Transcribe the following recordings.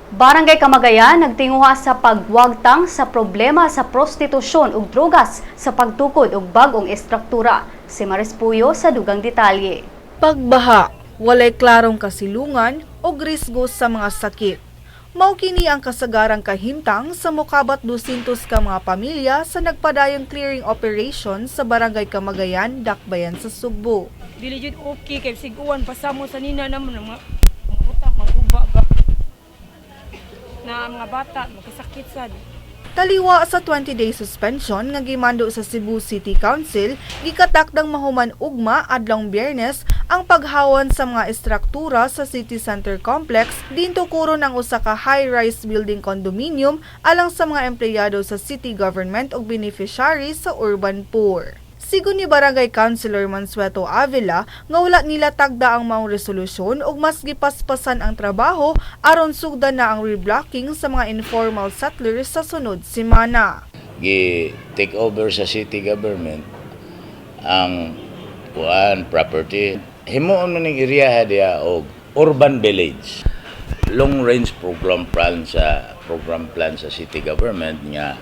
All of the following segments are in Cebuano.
Barangay Kamagayan nagtinguha sa pagwagtang sa problema sa prostitusyon ug drogas sa pagtukod og bag-ong estruktura. Si Maris Puyo sa dugang detalye. Pagbaha, walay klarong kasilungan o risgo sa mga sakit. Mao kini ang kasagarang kahimtang sa mokabat 200 ka mga pamilya sa nagpadayong clearing operation sa Barangay Kamagayan, Dakbayan sa Sugbo. Dili jud okay kay siguan pasamo sa nina naman ang mga butang maguba ba na ang mga bata magkasakit sad. Taliwa sa 20-day suspension nga gimando sa Cebu City Council, gikatakdang mahuman ugma adlong Biyernes ang paghawan sa mga estruktura sa City Center Complex dinto kuron ang usa ka high-rise building condominium alang sa mga empleyado sa city government ug beneficiaries sa urban poor. Sigon ni Barangay Councilor Mansueto Avila nga wala nila tagda ang maong resolusyon ug mas gipaspasan ang trabaho aron sugdan na ang reblocking sa mga informal settlers sa sunod semana. Gi take over sa city government ang kuan property. Himuon mo ning area diya og urban village. Long range program plan sa city government nga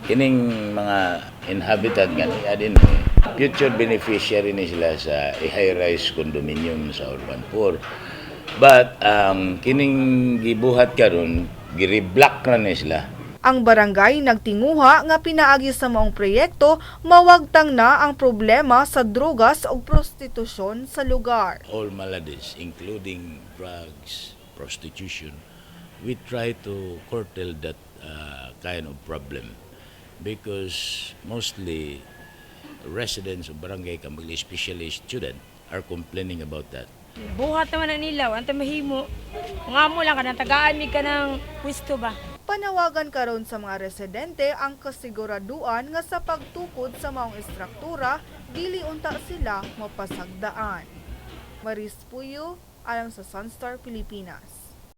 kining mga inhabitant nga niya din eh, future beneficiary ni sila sa high-rise condominium sa urban poor. But ang kining gibuhat karon, gi-reblock na ni sila. Ang barangay nagtinguha nga pinaagi sa maong proyekto mawagtang na ang problema sa drogas ug prostitusyon sa lugar. All maladies, including drugs, prostitution, we try to curtail that kind of problem because mostly residents of Barangay Kamagli, especially students, are complaining about that. Buhat naman na nila, anta mahimo. Mga mo lang kanang tagaan mi kanang pwesto ba. Panawagan karon sa mga residente ang kasiguraduan nga sa pagtukod sa maong estruktura, dili unta sila mapasagdaan. Maris Puyo, alang sa Sunstar Pilipinas.